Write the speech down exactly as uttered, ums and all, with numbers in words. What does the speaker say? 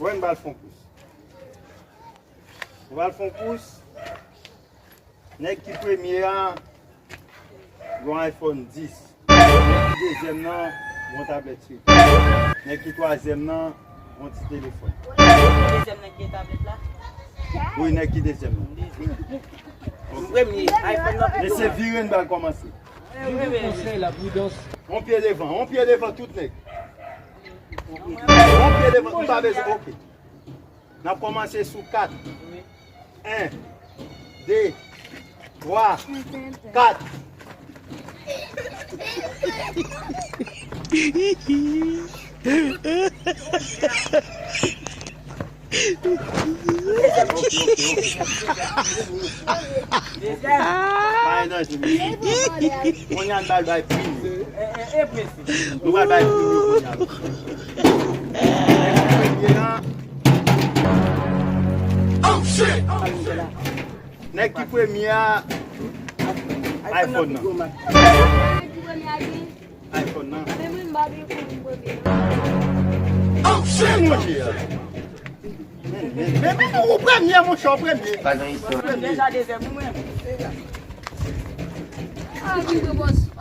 Wè, m pral fè yon kous. M pral fè yon kous. Nèg ki premye a, gon iPhone dis. Nèg ki dezyèm nan, gon tablèt Swift. Nèg ki twazyèm nan, gon ti telefòn. Dezyèm nan ki gen tablèt la? Wi, nèg ki dezyèm nan. Premye, iPhone nan. Mesye, vire, n pral kòmanse. Vire konsèy la, pridans. On pye devan, on pye devan tout nèg. On pye devan, m pa bezwen, ok. N ap kòmanse sou kat. En, de, twa, kat. Pa gen danje, mesye. Kounye a n pral bay prim yo. Nou pral bay prim yo kounye a. Premye a. Nèg ki premye a, iPhone nan. iPhone nan. Men, men, men, ou premye, monchè, ou premye. Pa gen istwa. Deja dezyèm, ou menm. Ah, Gildo Boss.